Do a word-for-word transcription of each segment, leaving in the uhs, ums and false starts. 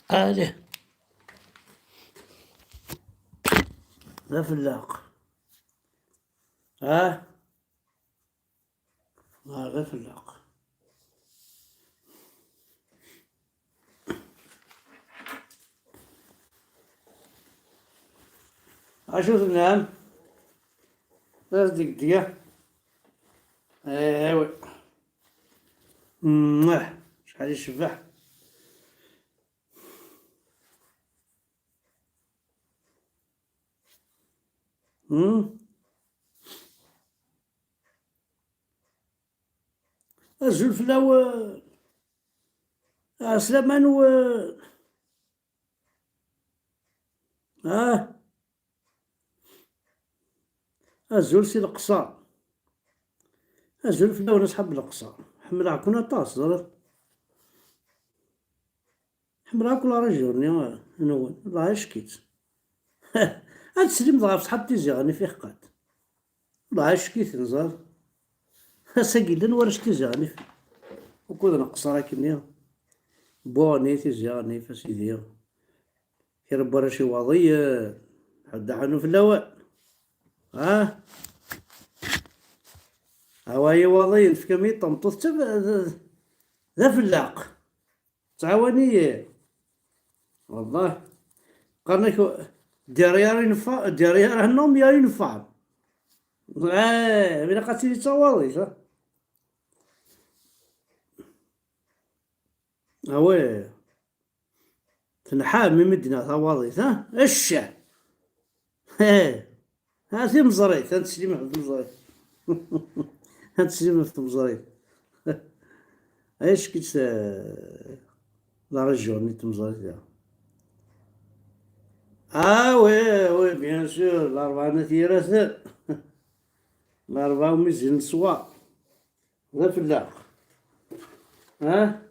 Allez. D afelleq. Ah. Ah, d afelleq. Acu tennam? D asdegdeg. Ewi. Mwah. Acḥal icebbeḥ. Hmm? Azul fell-awen. Ɛeslama-nwen. Ah. Azul si Leqṣer. Azul fell-awen, asḥab Leqṣer. Ḥemmleɣ-ken aṭas, ẓriɣ. Ḥemmleɣ akk la région-nni nwen, la ack-itt. Ad teslimt ɣef ṣṣḥab Tizi Ɣennif iḥeqqan. La ack-iten, ẓer. Ass-agi llan warrac Tizi Ɣennif. Ukud neqṣer akkenni. Buɣni Tizi Ɣennif, a sidi. Kra n warrac Iwaḍiyen. Ḥedd aḥanu fell-awen. Ha? Awa Iwaḍiyen, tefkam-iyi-d tameṭṭut d tab-, d, d afelleq. Ttɛawan-iyi. Wallah. Qqaren-ak derrière une fa-, derrière un homme, il y a une femme. Eh, ilaq ad tili d tawaḍit, ha? Ah ouais. Tenḥam imi d-nniɣ tawaḍit, ha? Ecca! Heh! Ha, timeẓrit, ad teslim ɣef tmeẓrit. Ad teslim ɣef tmeẓrit. Acu-tt, eh, la région-nni n tmeẓrit-a? Ah oui, oui, bien sûr, Larebɛa n At Yiraten. Larebɛa umi zzin leṣwar. D afelleq. Ha?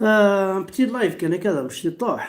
Ah, un petit live kan akka d amectiṭuḥ.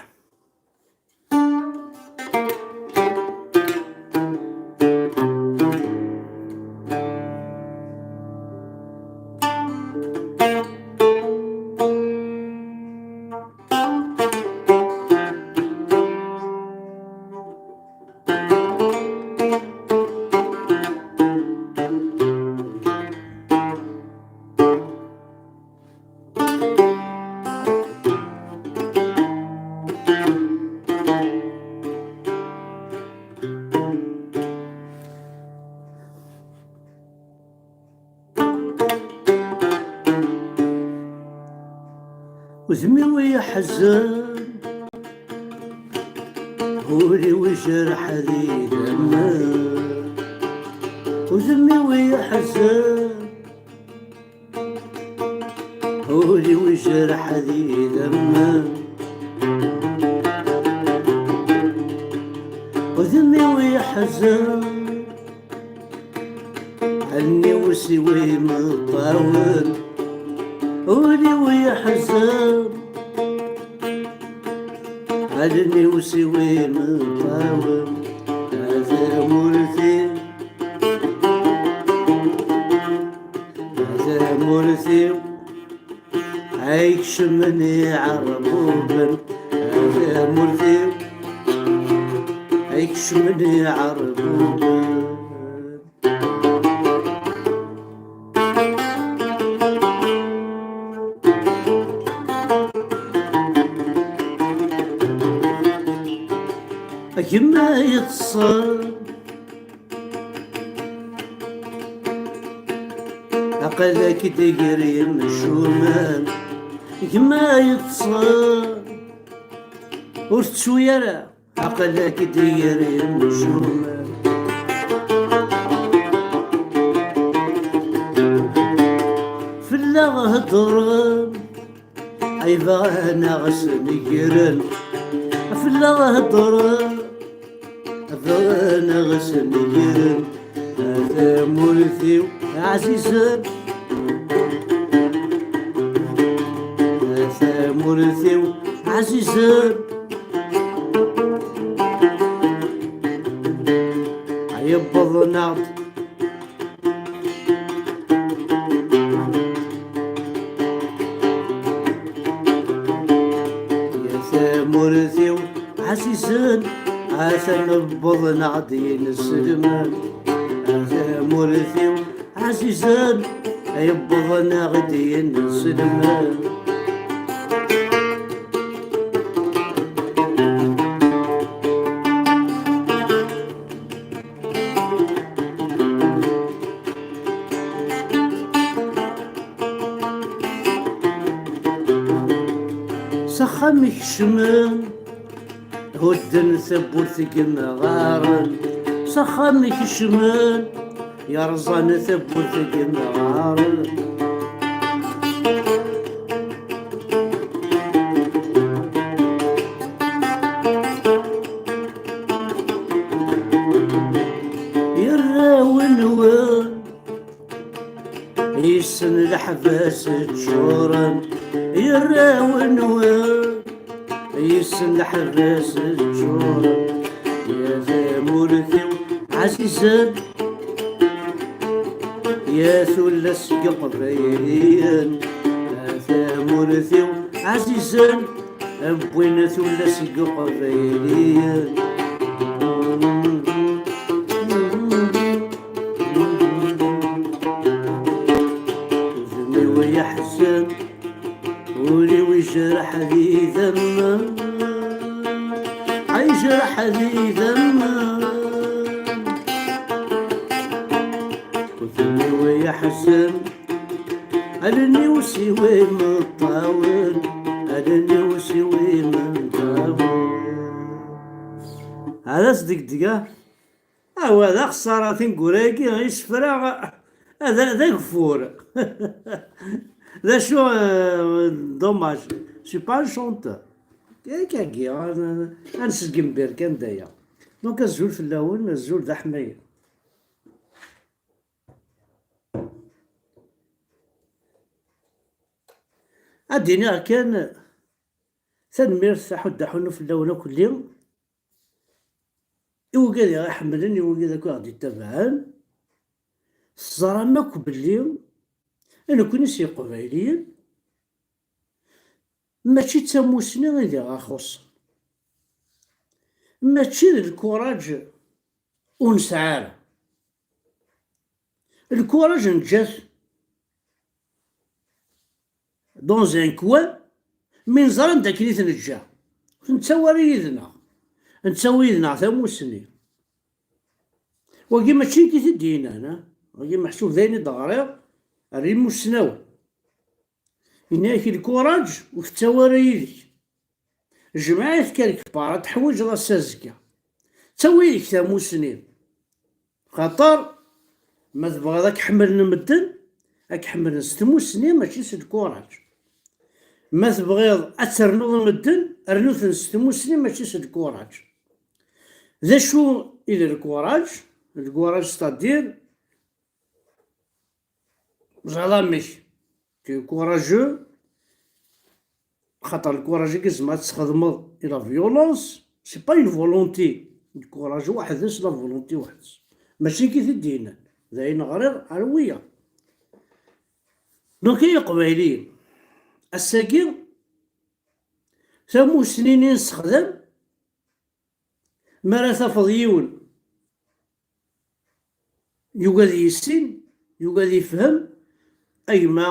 Udem-iw yeḥzen, ul-iw ijerreḥ d idammen. Udem-iw yeḥzen, ul-iw ijerreḥ d idammen. Udem-iw yeḥzen, allen-iw siwa imeṭṭawen, ul-iw yeḥzen. Allen-iw siwa imeṭṭawen, a tamurt-iw, a tamurt-iw, ay kecmen iɛerbuben, a tamurt-iw, ay kecmen iɛerbuben. A gma yeṭṭsen, aql-ak-d gar yemcumen. Gma yeṭṭsen, ur tettu ara. Aql-ak-d gar yemcumen. Fell-aɣ heddren, ay bɣan a ɣ-snegren. Fell-aɣ heddren, bɣan a ɣ-snegren. A tamurt-iw ɛzizen, a tamurt-iw ɛzizen. Yewweḍ-aɣ-d. Atan wwḍen-aɣ-d yinselmen, a tamurt-iw ɛzizen, wwḍen-aɣ-d yinselmen. S axxam ikecmen, hudden tawwurt n yimɣaren. S axxam ikecmen, yerẓan tawwurt n yimɣaren. Irrawen-nwen Yessen leḥbas ččuren, irrawen-nwen. Yessen leḥbas ččuren, ya tamurt-iw ɛzizen, ya tullas n Iqbayliyen, a tamurt-iw ɛzizen. Wwin tullas n Iqbayliyen. Udem-iw yeḥzen, ul-iw yejreḥ d idammen, yejreḥ d idammen. Udem-iw yeḥzen, allen-iw siwa imeṭṭawen, allen-iw siwa imeṭṭawen. Ad as-degdgeɣ. Awa, d axeṣṣara tineggura-agi, isefra, ad, d ageffur. D acu, euh, dommage. Je suis pas un chanteur. Akkagi, ad, ad nseggem berkan d aya. Donc, azul fell-awen, azul d aḥmayen. Ad d-iniɣ kan tanemmirt, aḥuddu aḥunnu fell-awen akk-lli, i wigad i ɣ-iḥemmlen, i wigad akk i ɣ-d-ittabaɛen. Teẓram akk belli nekkni s Iqbayliyen, mačči d tamusni i d i ɣ-ixuṣṣen, mačči d lkuraǧ ur nesɛi ara. Lkuraǧ neǧǧa-t dans un coin, mi neẓra anda akken i t-neǧǧa. Ur t-nettawi ara yid-neɣ. Nettawi yid-neɣ tamusni. Wagi mačči nekk i t-id-yennan, a? Wagi meḥsub d ayen i d-ɣriɣ ar imusnawen. Yenna-yak lkuraǧ ur t-ttawi ara yid-k. Jmeɛ-it quelque part, ad teḥwiǧeḍ ass azekka. Ttawi yid-k tamusni. Xaṭer, ma tebɣiḍ ad k-ḥemmlen medden, ad k-ḥemmlen s tmusni, mačči s lkuraǧ. Ma tebɣiḍ ad ternuḍ medden, rnu-ten s tmusni, mačči s lkuraǧ. D acu i d lkuraǧ? Lkuraǧ, c'est-à-dire, ẓriɣ amek. Tu es courageux, xaṭer lkuraǧ-agi tzemreḍ ad t-tesxedmeḍ i la violence, c'est pas une volonté. Lkuraǧ weḥd-s, la volonté weḥd-s. Mačči nekk i t-id-yennan. D ayen ɣriɣ ar wiyaḍ. Donc, ay Iqbayliyen, ass-agi, tamusni-nni nessexdam, mi ara tafeḍ yiwen yugi ad yissin, yugi ad yefhem, a gma,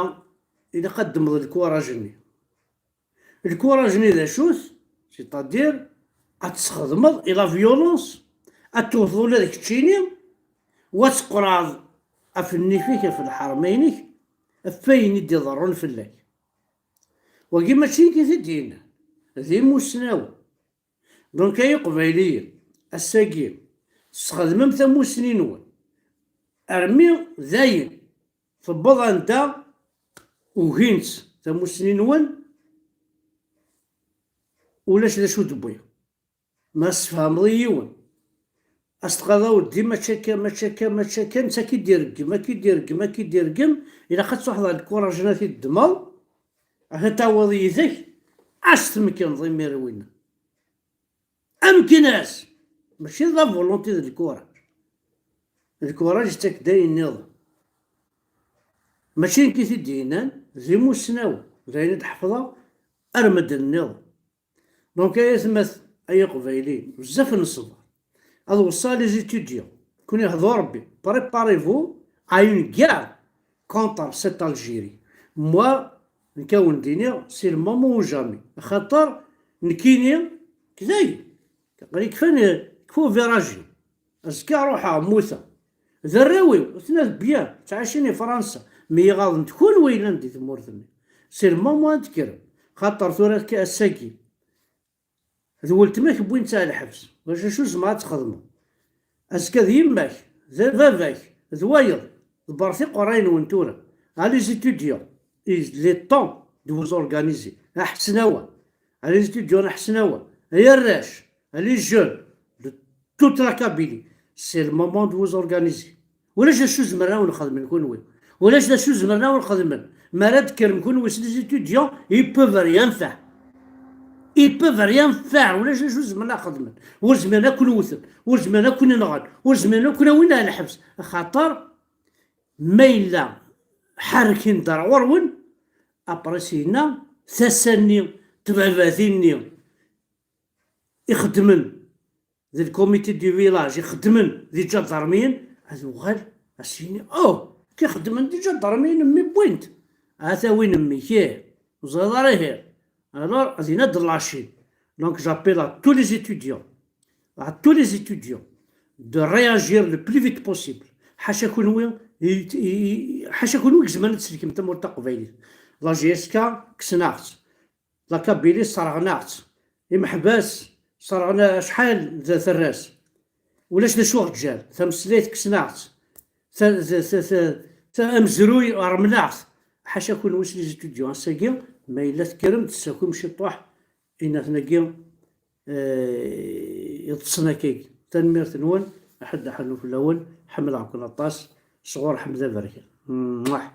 ilaq ad ddmeḍ lkuraǧ-nni. Lkuraǧ-nni d acu-t? C'est-à-dire, ad tesxedmeḍ i la violence, ad tewteḍ ula d keččini, u ad tqerɛeḍ ɣef nnif-ik, ɣef lḥerma-inek, ɣef wayen i d-iḍerrun fell-ak. Wagi mačči nekk i t-id-yennan, d imusnawen. Donc, ay Iqbayliyen, ass-agi, tesxedmem tamusni-nwen. Armi dayen, tewweḍ anda ugin-tt tamusni-nwen, ulac d acu d-wwiɣ. Ma tessefhameḍ i yiwen, as-tqaḍ aweddi, mačči akka, mačči akka, mačči akka, netta ad k-id-ireggem, ad k-id-ireggem, ad k-id-ireggem, ilaq ad truḥeḍ ɣer lkuraǧ-nni ad t-id-ddmeḍ, ad t-tawiḍ yid-k, ad s-tmekneḍ imir winna. Amken-as! Mačči d la volonté d lkuraǧ. Lkuraǧ yettak-d ayen nniḍen. Mačči nekk i t-id-yennan, d imusnawen, d ayen i d-ḥefḍeɣ ar medden nniḍen. Donc, ay atmat, ay Iqbayliyen, bezzaf n ṣṣber. Ad weṣṣaɣ les étudiants, kuni hḍu Rebbi, préparez-vous à une guerre contre cette Algérie. Moi, nekk a wen-d-iniɣ, c'est le moment ou jamais. Axaṭer nekkini, kday, aql-i kfan, kfu virage. Azekka ruḥeɣ, mmuteɣ. D arraw-iw, atna d bien, ttɛicin i Fransa, mi iɣaḍen-t kunwi yellan di tmurt-nni. C'est le moment ad d-tekrem. Xaṭer tura akka ass-agi, d weltma-k wwin-tt ar lḥebs. Ulac acu zemreɣ ad txedmeḍ. Azekka d yemma-k, d baba-k, d wayeḍ. Ḍebbret iqerray-nwen tura. A les étudiants, il est temps de vous organiser. A Ḥesnawa, a les étudiants n Ḥesnawa, ay arrac, a les jeunes de toute la Kabylie, c'est le moment de vous organiser. Ulac acu zemren a wen-xedmen kunwi. Ulac d acu zemren a wen-xedmen. Mi ara d-tekrem kunwi s les étudiants, ils peuvent rien faire. Ils peuvent rien faire. Ulac acu zemren a xedmen. Ur zmiren a kun-wten, ur zmiren a kun-nɣen, ur zmiren a kun-awin ar lḥebs. Axaṭer ma yella ḥerrken-d ar ɣur-wen, après syenna, tasa-nni, tbabatin-nni ixeddmen di le comité du village, ixeddmen di ǧadarmiyen, ad uɣal, ad s-yini, oh, ki xeddmen di ǧadarmiyen, mmi wwin-t. Ata win mmi, ih, ur ẓriḍ ara, ih. Alors, ad yini ad d-lacin. Donc, j'appelle à tous les étudiants, à tous les étudiants, de réagir le plus vite possible. Ḥaca kunwi, i, i, i, ḥaca kunwi i izemren ad tsellkem tamurt taqbaylit. La J S K, kksen-aɣ-tt. La Kabylie, sserɣen-aɣ-tt. Imeḥbas, sserɣen acḥal d tarras. Ulac d acu ɣ-ǧǧan. Tameslayt, kksen-aɣ-tt. Ta, ta, ta, ta, ta, amezruy, rmen-aɣ-t. Ḥaca kunwi s les étudiants. Ass-agi, ma yella tekkrem-d, tessakim ciṭuḥ inatnagi, eh, yeṭṭsen akkagi. Tanemmirt-nwen, aḥedd aḥernu fell-awen, ḥemmleɣ-ken aṭas, sɣur Ḥmed Aberkan. Mwah.